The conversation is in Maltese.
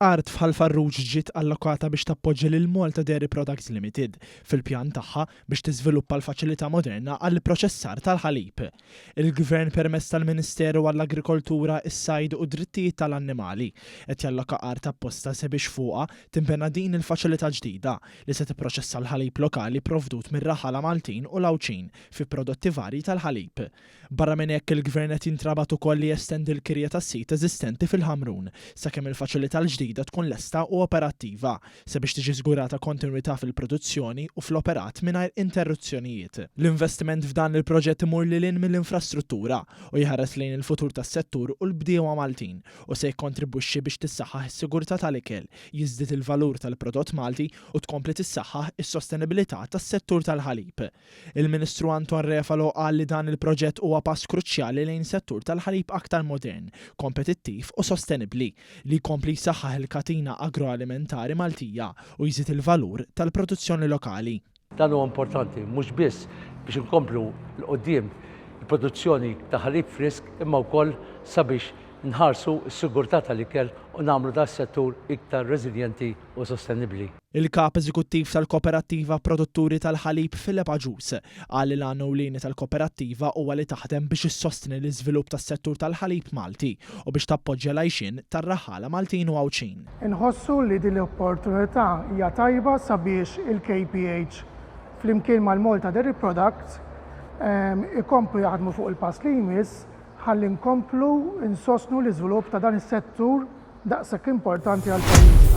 Art f'Ħal Farruġ ġiet allokata biex tappoġġja lil Malta Dairy Products Limited fil-pjan tagħha biex tiżviluppa l-faċilità moderna għall-ipproċessar tal-ħalib. Il-Gvern permezz tal-Ministeru għall-Agrikoltura, is-Sajd u d-Drittijiet tal-Annimali qed jalloka art apposta sabiex fuqha tinbena din il-faċilità ġdida li se tipproċessa l-ħalib lokali provdut mir-raħala Maltin u l-Għawdxin fi prodotti varji tal-ħalib. Barra minn hekk, il-Gvern qed jintrabat ukoll li jestendi l-kirja tas-sit eżistenti fil-Ħamrun sakemm il-faċilità l-ġdida tkun lesta u operattiva, sabiex tiġi żgurata kontinwità fil-produzzjoni u fl-operat mingħajr interruzzjonijiet. L-investiment f'dan il-proġett imur lil hinn mill-infrastruttura u jħares lejn il-futur tas-settur u l-bdiewa Maltin u se jikkontribwixxi biex tissaħħaħ is-sigurtà tal-ikel, jiżdied il-valur tal-prodott Malti u tkompli tissaħħaħ is-sostenibilità tas-settur tal-ħalib. Il-Ministru Anton Refalo qal li dan il-proġett huwa pass kruċjali lejn settur tal-ħalib aktar modern, kompetittiv u sostenibbli, li jkompli jsaħħaħ il-katina agroalimentari Maltija u jżid il-valur tal-produzzjoni lokali. Dan huwa importanti mhux biss biex inkomplu 'l quddiem il-produzzjoni ta' ħalib frisk imma wkoll sabiex nħarsu s-sigurtà tal-ikel u nagħmlu dan is-settur iktar reżiljenti u sostenibbli. Il-Kap Eżekuttiv tal-Koperattiva Produtturi tal-Ħalib Philip Agius qal li l-għan ewlieni tal-koperattiva huwa li taħdem biex issostni l-iżvilupp tas-settur tal-ħalib Malti u biex tappoġġja l-għajxien tar-raħħala Maltin u Għawdxin. Inħossu li din l-opportunità hija tajba sabiex il-KPH flimkien mal-Malta Dairy Products ikomplu jaħdmu fuq il-pass li jmiss ħalli nkomplu nsostnu l-iżvilupp ta' dan is-settur daqshekk importanti għal pajjiżna.